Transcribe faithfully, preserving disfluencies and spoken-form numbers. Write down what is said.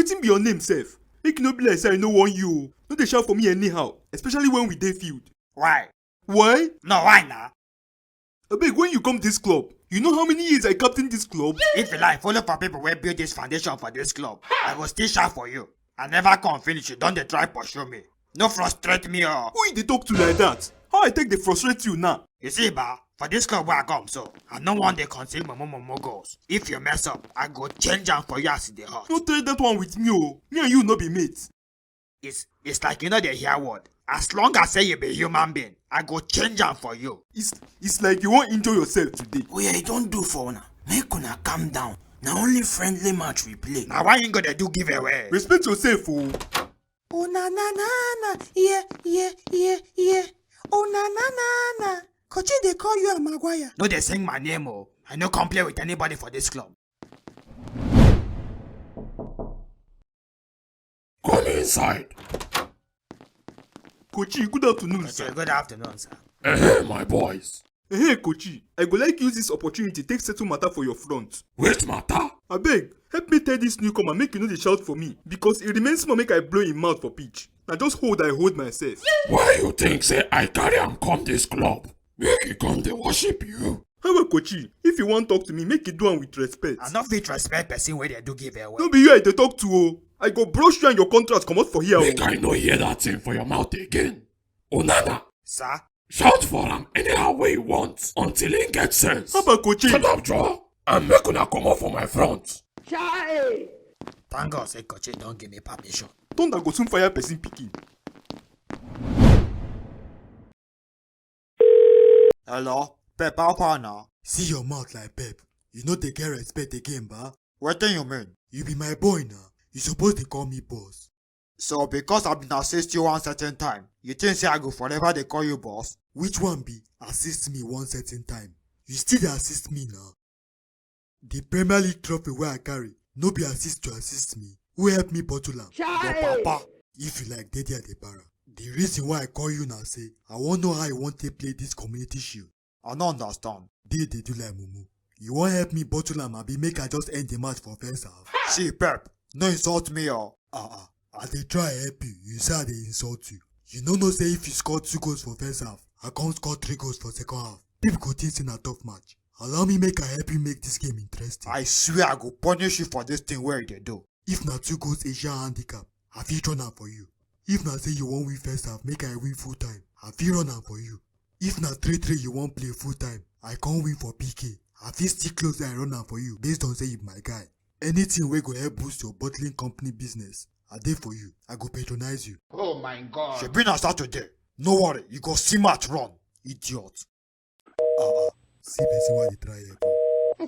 Wetin be your name sef? Make you no be like say I no want you o. No dey shout for me anyhow, especially when we dey field. Why? Why? No, why na? Abeg, when you come this club, you know how many years I captain this club? If you like, follow for people wey build this foundation for this club. I go still shout for you. I never come finish, you don dey try pursue me. No frustrate me o. Who you dey talk to like that? How I take dey frustrate you now? You see, ba, for this club where I come so, I no wan dey conceive mumu mumu goals. If you mess up, I go change am for you as e dey hot. No try that one with me o. Me and you no be mates. It's, it's like you no dey hear word. As long as say you be human being, I go change am for you. It's, it's like you wan injure yourself today. Oh yeah, e don do for una. Make una calm down. Na only friendly match we play. Na why you go dey do giveaway? Respect yourself o. Oh na na na na, yeah yeah yeah yeah. Oh na na na na. Kochi dey call you and Maguire. No dey sing my name o. I no come play with anybody for this club. Come inside. Kochi, good afternoon, sir. Good afternoon, sir. Eh, my boys. Hey, Kochi, I go like use this opportunity take settle matter for your front. Which matter? Abeg, help me tell this newcomer make you no dey shout for me, because e remain small make I blow him mouth for pitch. Na just hold I hold myself. Why you think say I carry am come this club? Make e come dey worship you. However, Kochi, if you wan talk to me, make you do am with respect. I no fit respect person wey dey do giveaway. No be you I dey talk to o. I go brush you and your contract comot for here o. Make I no hear that thing for your mouth again. Onana. Sir? Shout for am anyhow wey you want until he get sense. Papa Kochi. Shut up, Joe, and make una comot for my front. Chai! Thank God say Kochi don give me permission. Thunder go soon fire person pikin. Hello? Pep, how far now? See your mouth like Pep. You no dey get respect again, ba? Wetin you mean? You be my boy now. You suppose dey call me boss. So because I been assist you one certain time, you think say I go forever dey call you boss? Which one be assist me one certain time? You still dey assist me now. The Premier League trophy wey I carry, no be assist to assist me. Who help me bottle am? Your papa. If you like, dey there dey para. The reason why I call you na say I wan know how you wan take play this community shield. I no understand. Dey dey do like mumu. You wan help me bottle am, abi make I just end the match for first half? See, Pep, no insult me o. Ah ah, I dey try help you, you say I dey insult you. You no know say if you score two goals for first half, I come score three goals for second half, people go think say na tough match. Allow me make I help you make this game interesting. I swear I go punish you for this thing wey you dey do. If na two goals Asia handicap, I fit run am for you. If na say you wan win first half, make I win full time, I fit run am for you. If na three three you wan play full time, I come win for P K, I fit still close eye run am for you based on say you be my guy. Anything wey go help boost your bottling company business, I dey for you. I go patronize you. Oh my God. Shebi na Saturday. No worry, you go see match run. Idiot. Ah ah. See person wey dey try help you.